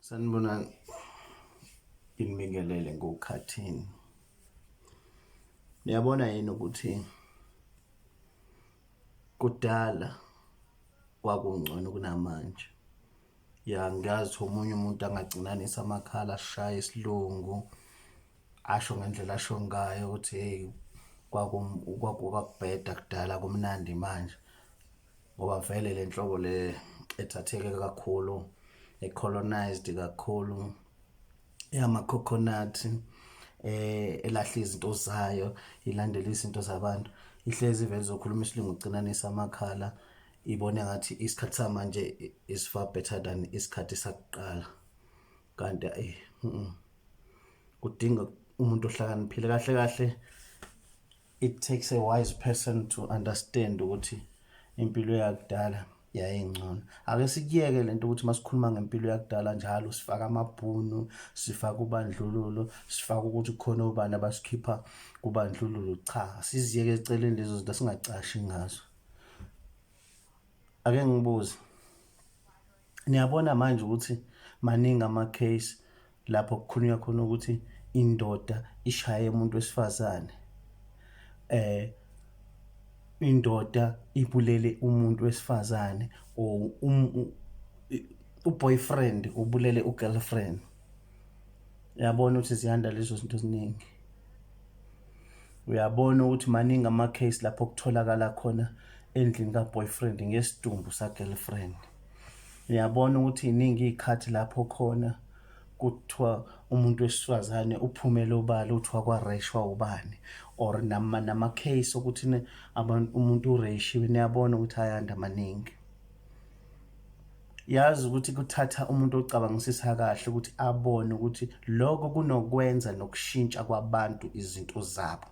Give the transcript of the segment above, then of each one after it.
Sanibonani, nginibingelele ngokhathini. Niyabona yini ukuthi kudala kwakungcono kunamanje? Ya, ngiyazi ukuthi omunye umuntu angagcinanisa amakhala ashaye isilungu, asho ngendlela asho ngayo ukuthi hheyi kwakubheda kudala kumnandi manje. Ngoba vele le nhlobo le ethatheke kakhulu e-colonised kakhulu eyama-coconut elahla izinto zayo ilandela izinto zabantu ihlezi ivele izokhuluma isilungu icinanise amakhala ibone ngathi isikhathi samanje is far better than isikhathi sakuqala kanti ayi kudinga umuntu ohlakaniphile kahle kahle. It takes a wise person to understand ukuthi impilo yakudala yayingcono. Ake sikuyeke lento ukuthi masikhuluma ngempilo yakudala njalo sifaka amabhunu, sifaka ubandlululo, sifaka ukuthi kukhona obani abasikhipha kubandlululo. Cha, siziyeke eceleni lezo zinto singacashi ngazo. Ake ngibuze. Niyabona manje ukuthi maningi ama-case lapho kukhulunywa khona ukuthi indoda ishaye umuntu wesifazane indoda ibulele umuntu wesifazane or um, u-boyfriend ubulele u-girlfriend. Uyabona ukuthi ziyanda lezo zinto eziningi. Uyabona ukuthi maningi ama-case lapho kutholakala khona endlini ka-boyfriend ngesidumbu sa-girlfriend. Uyabona ukuthi iningi iy'khathi lapho khona kuthiwa umuntu wesifazane uphumele obala uthi wakwareshwa ubani or nama-case okuthi abantu umuntu ureshiwe niyabona ukuthi ayanda maningi. Yazi ukuthi kuthatha umuntu ocabangisisa kahle ukuthi abone ukuthi lokho kunokwenza nokushintsha kwabantu izinto zabo.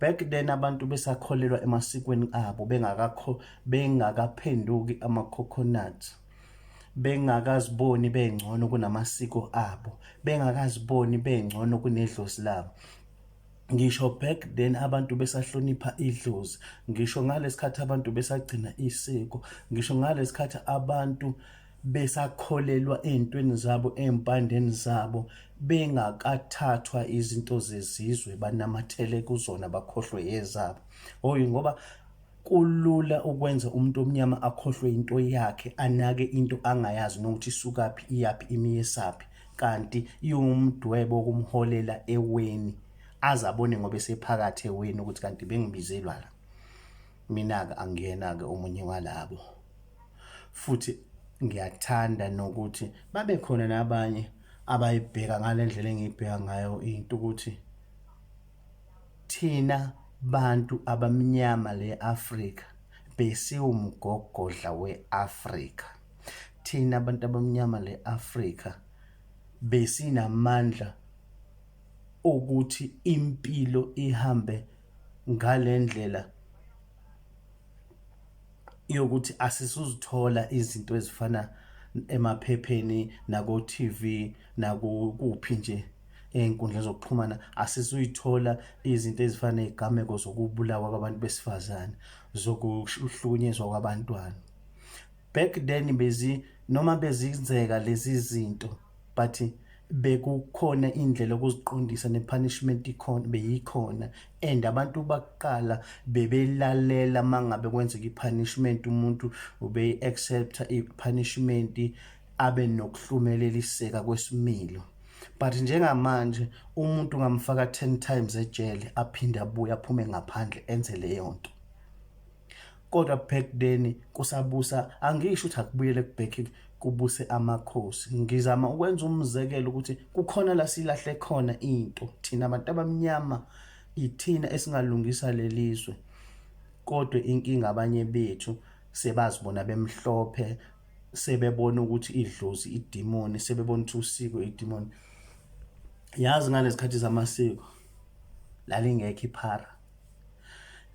Back then abantu besakholelwa emasikweni abo bengakakho bengakaphenduki ama-coconut bengakaziboni bengcono kunamasiko abo bengakaziboni bengcono kunedlozi labo. Ngisho back then abantu besahlonipha idlozi, ngisho ngalesikhathi abantu besagcina isiko, ngisho ngalesikhathi abantu besakholelwa ey'ntweni zabo ey'mpandeni zabo bengakathathwa izinto zezizwe banamathele kuzona bakhohlwe ezabo. Hhoyi ngoba kulula ukwenza umuntu omnyama akhohlwe into yakhe anake into angayazi nokuthi isukaphi iyaphi imiyisaphi kanti iwumdwebo wokumholela eweni aze abone ngoba esephakathi eweni ukuthi kanti bengibizelwa la. Mina-ke angiyena-ke omunye walabo futhi ngiyathanda nokuthi babe khona nabanye abayibheka ngale ndlela engiyibheka ngayo into ukuthi thina bantu abamnyama le Afrika besiwumgogodla we-Afrika. Thina abantu abamnyama le Afrika besinamandla okuthi impilo ihambe ngale ndlela yokuthi asisuzithola izinto ezifana emaphepheni nako-TV nakuphi nje ey'nkundleni zokuxhumana asisuyithola izinto ezifana ney'gameko zokubulawa kwabantu besifazane zokuhlukunyezwa kwabantwana. Back then bezi noma bezenzeka lezi zinto but bekukhona indlela yokuziqondisa ne-punishment ikhona beyikhona and abantu bakuqala bebelalela mangabe kwenzeka i-punishment umuntu ubeyi-accepta i-punishment abe nokuhlumeleliseka kwesimilo. But njengamanje umuntu ungamfaka 10 times ejele aphinde abuye aphume ngaphandle enze leyo nto. Kodwa back then kusabusa angisho ukuthi akubuyele back kubuse amakhosi. Ngizama ukwenza umzekelo ukuthi kukhona la silahle khona into thina abantu abamnyama ithina esingalungisa lelizwe kodwa inkinga abanye bethu sebazibona bemhlophe sebebona ukuthi idlozi idimoni sebebona ukuthi usiko idimoni. Yazi ngalezikhathi zamasiko lalingekho iphara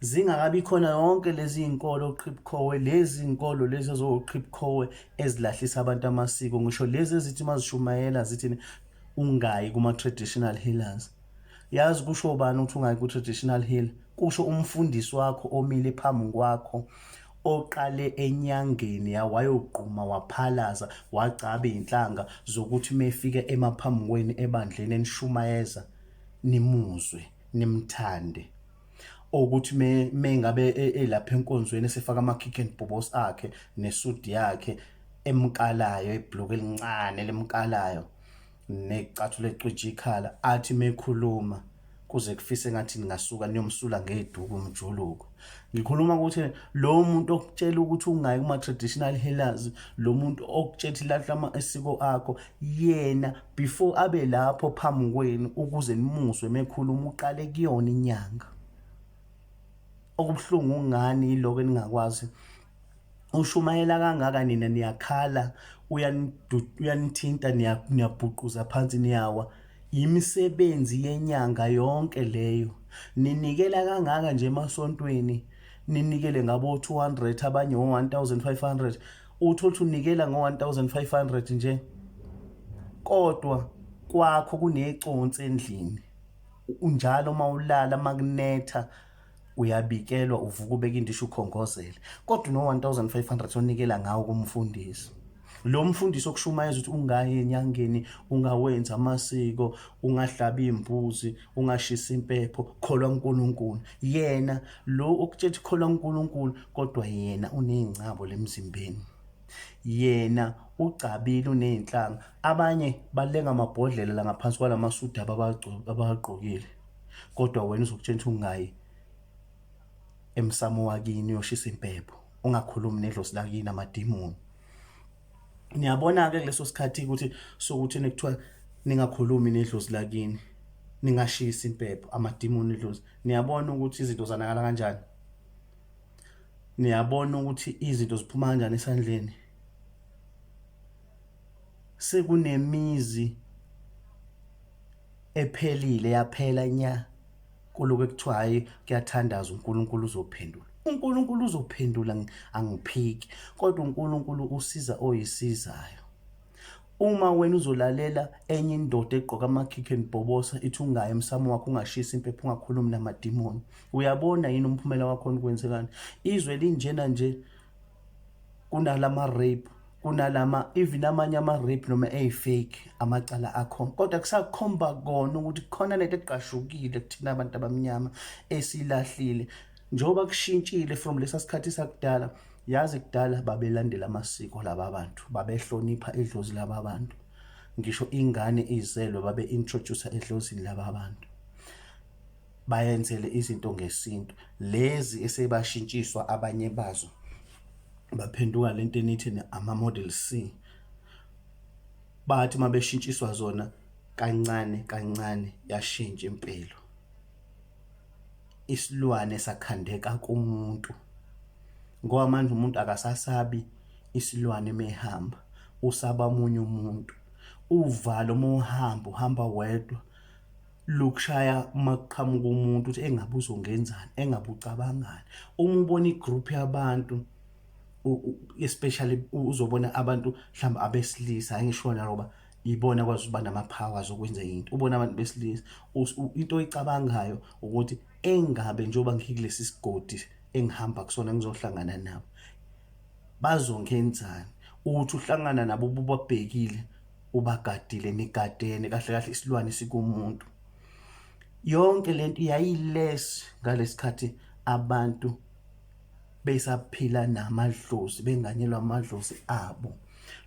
zingakabi khona yonke lezi iy'nkolo oqhibukhowe lezi nkolo lezi ezoqhibukhowe ezilahlisa abantu amasiko ngisho lezi ezithi uma zishumayela zithi ungayi kuma-traditional healers. Yazi kusho ubani ukuthi ungayi ku-traditional healer? Kusho umfundisi wakho omile phambi kwakho. oqale enyangeni wayogquma waphalaza wagcaba izinhlanga zokuthi mefike emaphambukweni ebandleni enishumayeza nimuzwe nimthande ukuthi mengabe elapha enkonzweni esefaka ama-kick and bobos akhe nesudi yakhe emkalayo ibhluku elincane lemkalayo necathulo ecija ikhala athi mekhuluma kuze kufise ngathi ningasuka niyomsula ngeduku umjuluko. Ngikhuluma ukuthi lo muntu okutshela ukuthi ungayi kuma-traditional healers, lo muntu okutshela ukuthi lahla amasiko akho, yena before abe lapho phambi kwenu ukuze nimuzwe mekhuluma uqale kuyona inyanga. Okubuhlungu ngani yiloko eningakwazi ushumayela kangaka nina niyakhala uyanithinta niyabhuquza phansi niyawa imisebenzi yenyanga yonke leyo ninikela kangaka nje emasontweni ninikele ngabo 200 abanye ngo 1500 uthola ukuthi unikela ngo 1500 nje kodwa kwakho kuneconsi endlini unjalo uma ulala makunetha uyabikelwa uvuka ubeka indishi ukhongozele kodwa no-1500 onikela ngawo kumfundisi lo mfundisi okushumayeza ukuthi ungayi enyangeni ungawenzi amasiko ungahlabi imbuzi ungashisa impepho kholwa uNkulunkulu yena lo okutshela kholwa uNkulunkulu kodwa yena unezingcabo lemzimbeni yena ugcabile unezinhlanga abanye balenga amabhodlela la ngaphansi kwalamasudu abawagqokile kodwa wena uzokutshela ukuthi ungayi emsamo wakini uyoshisa impepho ungakhulumi nedlozi lakini amadimoni niyabona-ke kuleso sikhathi ukuthi sokuthi nekuthiwa ningakhulumi nedlozi lakini ningashisi impepho amadimoni edlozi niyabona ukuthi izinto zanakala kanjani niyabona ukuthi izinto ziphuma kanjani esandleni sekunemizi ephelile yaphela nya kuloko ekuthiwa hayi kuyathandaza uNkulunkulu uzophendula uNkulunkulu uzophendula angiphiki kodwa uNkulunkulu usiza oyisizayo uma wena uzolalela enye indoda egqoka ama-kick and bhobosa ithi ungayi emsamo wakho ungashisi impepho ungakhulumi namadimoni uyabona yini umphumela wakhona kwenzekani izwe linjena nje kunalama rape kunalama even amanye ama rape noma eyi fake amacala akhona kodwa kusakhomba kona ukuthi khona lento egqashukile kuthina abantu abamnyama esilahlile njengoba kushintshile from lesa sikhathi sakudala yazi kudala babelandela amasiko laba bantu babehlonipha idlozi laba bantu ngisho ingane izelwe babe introduce edlozini laba bantu bayenzele izinto ngesintu lezi esebashintshiswa abanye bazo baphenduka lento enithi ama-model C bathi uma beshintshiswa zona kancane kancane yashintsha impilo isilwane sakhandeka kumuntu ngoba manje umuntu akasasabi isilwane mehamba usaba omunye umuntu uvalo uma uhamba uhamba wedwa lukushaya uma kuqhamuka umuntu ukuthi engabe uzongenzani engabe ucabangani uma ubona igroup yabantu especially uzobona abantu mhlawumbe abesilisa angisho ngoba ibona kwazi ukuba nama-powers okwenza into ubona abantu besilisa into oyicabangayo ukuthi engabe njengoba ngikulesi sigodi engihamba kusona ngizohlangana nabo bazongenzani uthi uhlangana nabo ubabhekile ubagadile nigadene kahle kahle isilwane sikumuntu yonke lento yayiless ngalesikhathi abantu besaphila namadlozi benganyelwa amadlozi abo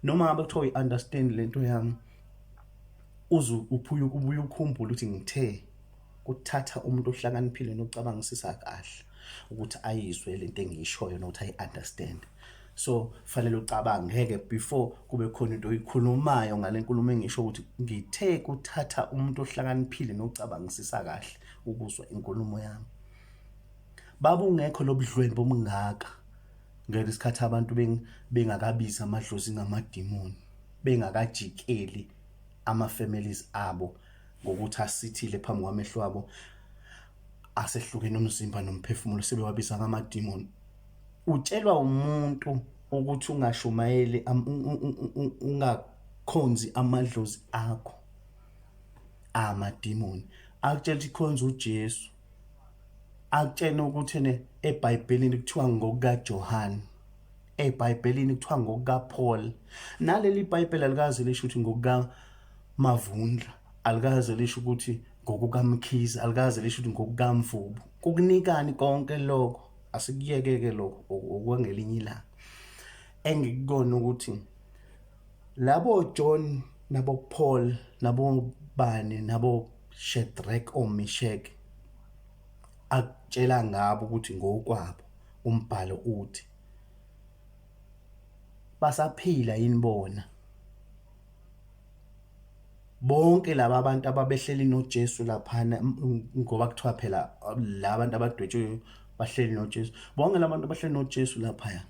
noma ngabe kuthiwa uyi-understand lento yami uze uphuye ubuye ukhumbule ukuthi ngithe kuthatha umuntu ohlakaniphile nocabangisisa kahle ukuthi ayizwe lento engiyishoyo nokuthi ayi-understand so fanele ucabangeke before kube khona into oyikhulumayo ngale nkulumo engisho ukuthi ngithe kuthatha umuntu ohlakaniphile nocabangisisa kahle ukuzwa inkulumo yami babungekho lobudlwembu obungaka ngalesikhathi abantu bengakabizi amadlozi ngamadimoni bengakajikeli ama-families abo ngokuthi asithile phambi kwamehlo abo asehlukene umzimba nomphefumulo sebewabiza ngamadimoni utshelwa umuntu ukuthi ungashumayeli ungakhonzi amadlozi akho amadimoni akutshela ukuthi khonza uJesu Akutshena ukuthi ne eBhayibhelini kuthiwa ngokukaJohane, eBhayibhelini kuthiwa ngokukaPaul. Naleli iBhayibheli alikaze lisho ukuthi ngokukaMavundla, alikaze lisho ukuthi ngokukaMkhize, alikaze lisho ukuthi ngokukaMvubu. Kukunikani konke lokho? Asikuyeke-ke lokho okwangelinye ilanga. Engikubona ukuthi labo John nabo Paul nabo bani nabo Shadrach oMishek akutshela ngabo ukuthi ngokwabo umbhalo uthi basaphila yini bona bonke laba abantu ababehleli noJesu laphana, ngoba kuthiwa phela la bantu abadwetshiwe bahleli noJesu, bonke labantu abahleli noJesu laphaya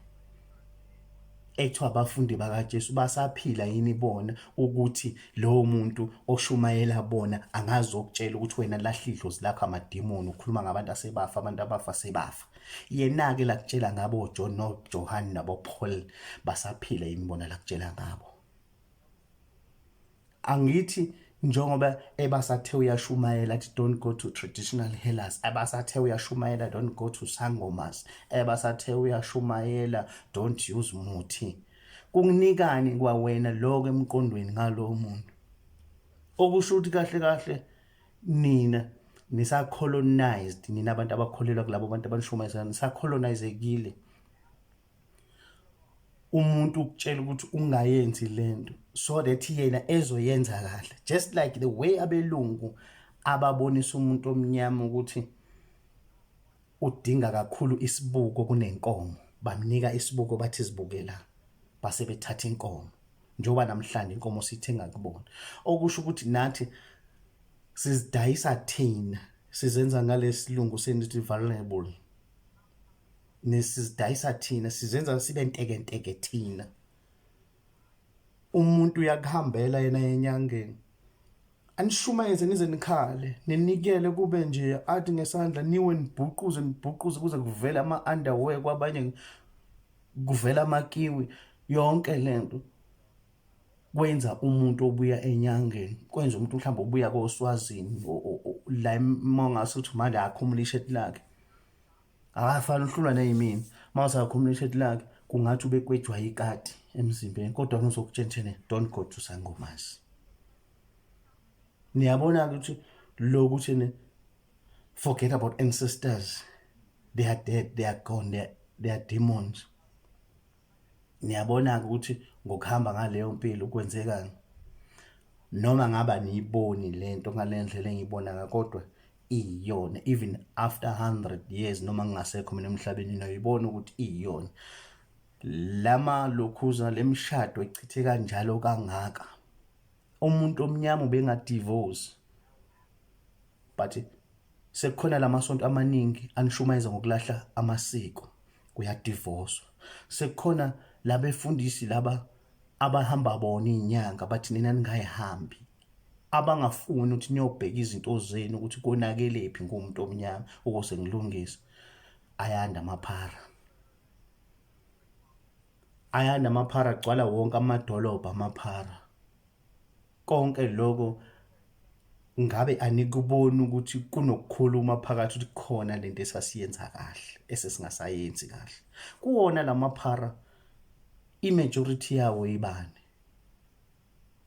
ekuthiwa abafundi bakaJesu basaphila yini bona, ukuthi lowo muntu oshumayela bona angazokutshela ukuthi wena lahla idlozi lakho, amadimoni, ukhuluma ngabantu asebafa, abantu abafa sebafa. Yena-ke lakutshela ngabo oJohn noJohane nabo-Paul basaphila yini bona lakutshela ngabo? Angithi njengoba ebasathe uyashumayela athi don't go to traditional healers, ebasathe uyashumayela don't go to sangomas, ebasathe uyashumayela don't use muthi, kukunikani kwawena lokho emqondweni ngalowo muntu? Okusho ukuthi kahle kahle nina nisa-colonized, nina abantu abakholelwa kulabo bantu abanishumayeza nisa-colonizekile. Umuntu ukutshela ukuthi ungayenzi lento so that yena ezoyenza kahle, just like the way abelungu ababonisa umuntu omnyama ukuthi udinga kakhulu isibuko kunenkomo, bamnika isibuko bathi zibukela, base bethatha inkomo, njengoba namhlanje inkomo siyithenga kubona. Okusho ukuthi nathi sizidayisa thina, sizenza ngalesilungu senithi vulnerable, nesizidayisa thina, sizenza sibe ntekenteke thina. Umuntu uyakuhambela yena enyangeni, anishumayeze nize nikhale, ninikele kube nje, athi ngesandla niwe, nibhuquze nibhuquze kuze kuvele ama-underwear, kwabanye kuvela amakiwi. Yonke lento kwenza umuntu obuya enyangeni, kwenza umuntu mhlawumbe obuya koSwazini la, uma ungase uthi manje akhumula isheti lakhe, akafani uhlulwa neyimina, uma usakhumula isheti lakhe kungathi ubekwejwa ikati emzimbeni, kodwa ngizokutshentshene don't go to sangomas. Niyabona ukuthi lokuthi ne forget about ancestors, they are dead, they are gone, they are demons. Niyabona-ke ukuthi ngokuhamba ngaleyo mpilo kwenzekani. Noma ngaba niyiboni lento ngale ndlela engiyibona ngayo, kodwa iyona, even after 100 years noma ngingasekho mina emhlabeni, noyibona ukuthi iyona. Lama lokhuza lemishado echithe kanjalo kangaka, umuntu omnyama ubengadivorce, but sekukhona lamasonto amaningi anishumayeza ngokulahla amasiko, kuyadivorcwa. Sekukhona labefundisi laba abahamba bona iy'nyanga bathi nina ningayihambi, abangafuni ukuthi niyobheka izinto zenu ukuthi konakelephi ngumuntu omnyama ukuze ngilungise. Ayanda amaphara, ayanda amaphara, agcwala wonke amadolobha amaphara. Konke lokho ngabe anikuboni ukuthi kunokukhuluma phakathi ukuthi khona lento esasiyenza kahle esesingasayenzi kahle kuwona lamaphara? I-majority yawo ibani?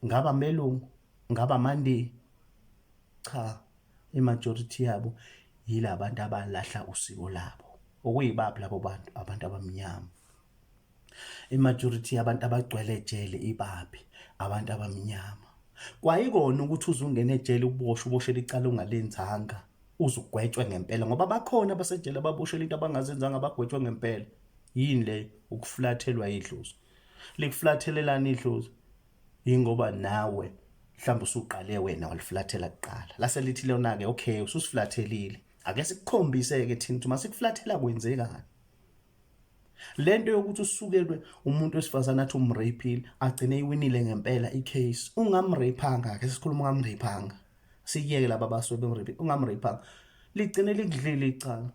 Ngaba melungu? Ngaba mandi? Cha, i-majority yabo yilabantu abalahla usiko labo. Okuyibaphi labo bantu? Abantu abamnyama. I-majority yabantu abagcwele ejele ibaphi? Abantu abamnyama. Kwayikona ukuthi uzungena ejele uboshwe, uboshele icala ungalenzanga, uzugwetshwe ngempela, ngoba bakhona abasejele ababoshele into abangazenzanga, abagwetshwe ngempela. Yini leyo? Ukuflathelwa idlozi. Likuflathelelani idlozi? Yingoba nawe mhlawumbe usuqale wena waliflathela kuqala, lase lithi lona-ke okay, ususiflathelile, ake sikukhombise-ke thina ukuthi masikuflathela kwenzekani. Lento yokuthi usukelwe umuntu wesifazane athi umraphile, agcine iwinile ngempela icase, ungamraphanga, ke sikhuluma ungamraphanga, siyeke laba abasuke bemraphile, ungamraphanga, ligcine likudlile icala.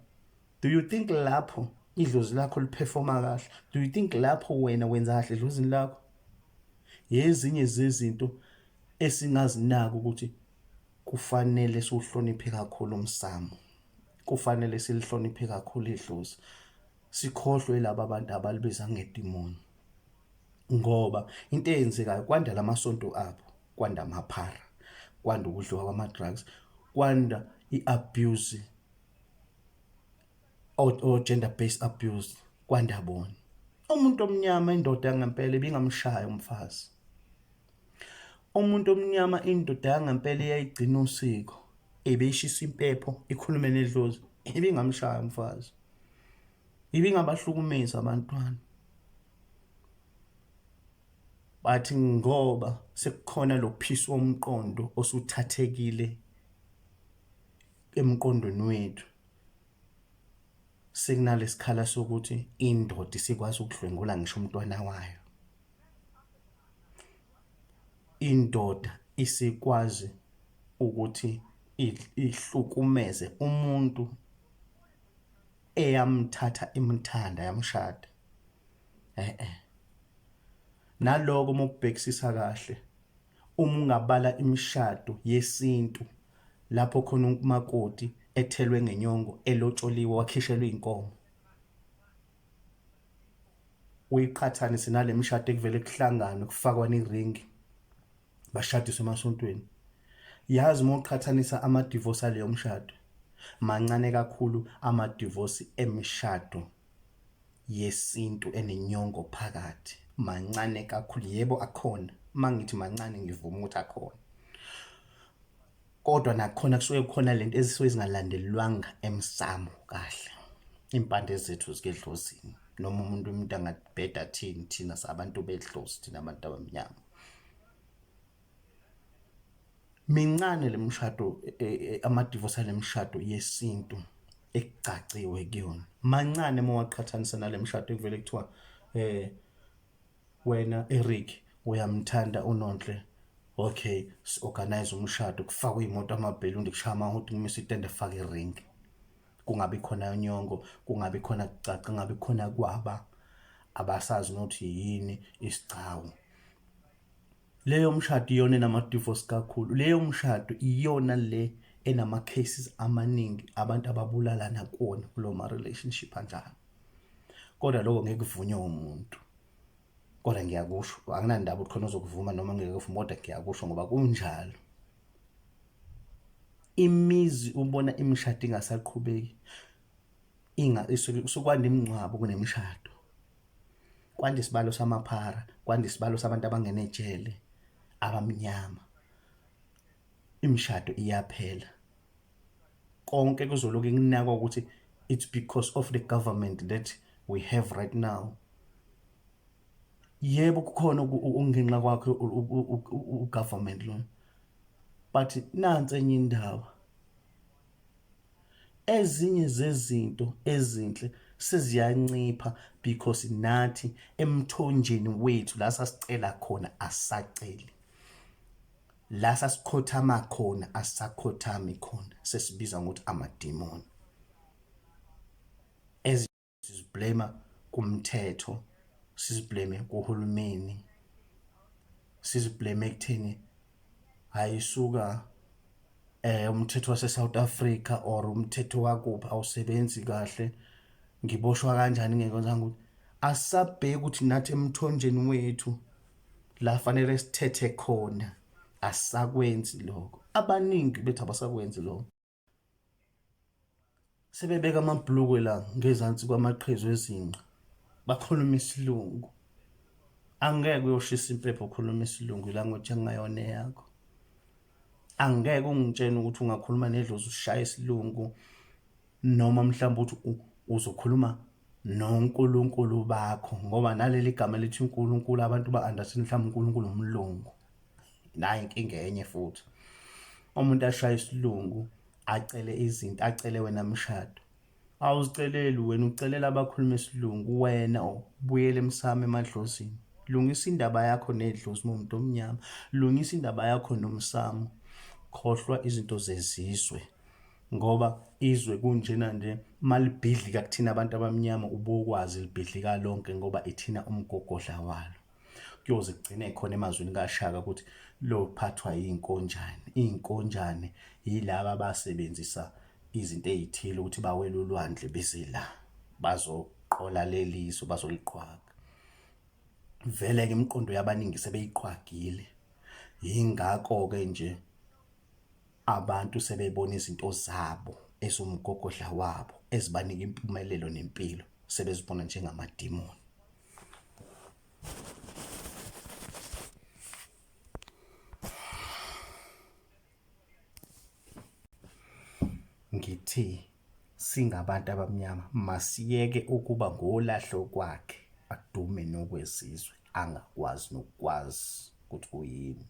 Do you think lapho idlozi lakho liperforma kahle? Do you think lapho wena wenza kahle edlozini lakho? Yezinye zezinto esingazinaka ukuthi kufanele siwuhloniphe kakhulu umsamo. Kufanele silihloniphe kakhulu idlozi, sikhohlwe laba abantu abalibiza ngedimoni. Ngoba into eyenzekayo kwanda lamasonto abo, kwanda amaphara, kwanda ukudliwa kwama-drugs, kwanda i-abuse or gender based abuse, kwanda bona. Umuntu omnyama indoda yangempela ibingamshaya umfazi. Umuntu omnyama indoda yangempela iyayigcina usiko, ibishisa impepho, ikhulume nedlozi, ibingamshaya umfazi. Ibingabahlukumezi abantwana. Bathi ngoba sekukhona lo phisi womqondo osuthathekile emqondweni wethu, sekunalesikhala sokuthi indoda isikwazi ukudlwengula ngisho umntwana wayo. Indoda isikwazi ukuthi ihlukumeze umuntu eyamthatha imthanda yamshada. Eh eh. Naloko uma ukubhekisisa kahle, uma ungabala imishado yesintu lapho khona umakoti ethelwe ngenyongo elotsholiwe wakhishelwa iy'nkomo, uyiqhathanise nale mishado ekuvele kuhlanganwe kufakwane iringi bashadiswe emasontweni. Yazi uma uqhathanisa amadivosi aleyo mshado, mancane kakhulu amadivosi emishado yesintu enenyongo phakathi, mancane kakhulu. Yebo akhona, uma ngithi mancane ngivuma ukuthi akhona, kodwa nakhona kusuke kukhona lento ezisuke zingalandelwanga emsamo kahle, iy'mpande zethu zikedlozini noma umuntu umuntu angabheda athini, thina sabantu bedlozi, thina abantu abamnyama. Mincane le mishado, amadivosi ale mishado yesintu ekugcagciwe kuyona, mancane uma waqhathanisa nale mishado ekuvele kuthiwa wena Eric uyamthanda uNonhle, okay si-organize umshado, kufakwe iy'moto, amabhelundi, kushaywe amahodi, kumiswe itende, kufakwe iringi. Kungabi khona nyongo, kungabi khona kucaca, kungabi khona kwaba abasazi nokuthi yini isigcawu. Leyo mshado iyona enama-divorce kakhulu, leyo mshado iyona le enama-cases amaningi abantu ababulalana kuwona kulowo ma-relationship anjalo. Kodwa lokho ngeke kuvunywe umuntu, kodwa ngiyakusho, anginandaba ukuthi khona ozokuvuma noma ngeke kuvume, kodwa ngiyakusho ngoba kunjalo. Imizi ubona imishado ingasaqhubeki, isukwanda imingcwabo kunemishado. Kwanda isibalo samaphara, kwanda isibalo sabantu abangena ejele abamnyama. Imishado iyaphela. Konke kuzoloku kunakwa ukuthi it's because of the government that we have right now. Yebo kukhona ukungenxa kwakhe u-government lona, but nansi enye indaba. Ezinye zezinto ezinhle seziyancipha because nathi emthonjeni wethu la sasicela khona asisaceli, la sasikhothama khona asisakhothami khona, sesibiza ngokuthi amadimoni. Siziblame kumthetho, siziblame kuhulumeni, siziblame ekutheni hhayi suka umthetho wase-South Africa or umthetho wakuphi awusebenzi kahle, ngiboshwa kanjani ngingekwenzanga ukuthi. Asisabheki ukuthi nathi emthonjeni wethu la fanele sithethe khona, asisakwenzi lokho. Abaningi bethu abasakwenzi lokho. Sebebeka amabhulukwe la ngezansi kwamaqhezu ezinqa, bakhuluma isilungu. Angeke uyoshisa impepho ukhuluma isilungu, ilanguage ekungayona eyakho. Angeke ungitshene ukuthi ungakhuluma nedlozi ushaye isilungu noma mhlawumbe uthi uzokhuluma noNkulunkulu bakho, ngoba naleli gama elithi uNkulunkulu abantu ba-understand mhlawumbe uNkulunkulu umlungu. Nayi inkinga enye futhi, umuntu ashaye isilungu acele izinto, acele wena mshado. Awuziceleli wena, ucelela abakhuluma isilungu. Wena ubuyele emsamo emadlozini, lungisa indaba yakho nedlozi uma umuntu omnyama, lungisa indaba yakho nomsamo, khohlwa izinto zezizwe, ngoba izwe kunjena nje malibhidlika kuthina abantu abamnyama, ubokwazi libhidlika lonke ngoba ithina umgogodla walo. Kuyoze kugcine khona emazwini kaShaka ukuthi lophathwa yinkonjane. Iy'nkonjane yilaba abasebenzisa izinto ey'thile ukuthi bawele ulwandle beze la bazoqola leli zwe bazoliqhwaga. Vele-ke imiqondo yabaningi sebeyiqhwagile, yingakho-ke nje abantu sebebona izinto zabo eziwumgogodla wabo ezibanika impumelelo nempilo sebezibona njengamadimoni. Ngithi singabantu abamnyama masiyeke ukuba ngolahlo kwakhe adume nokwezizwe angakwazi nokukwazi ukuthi kuyini.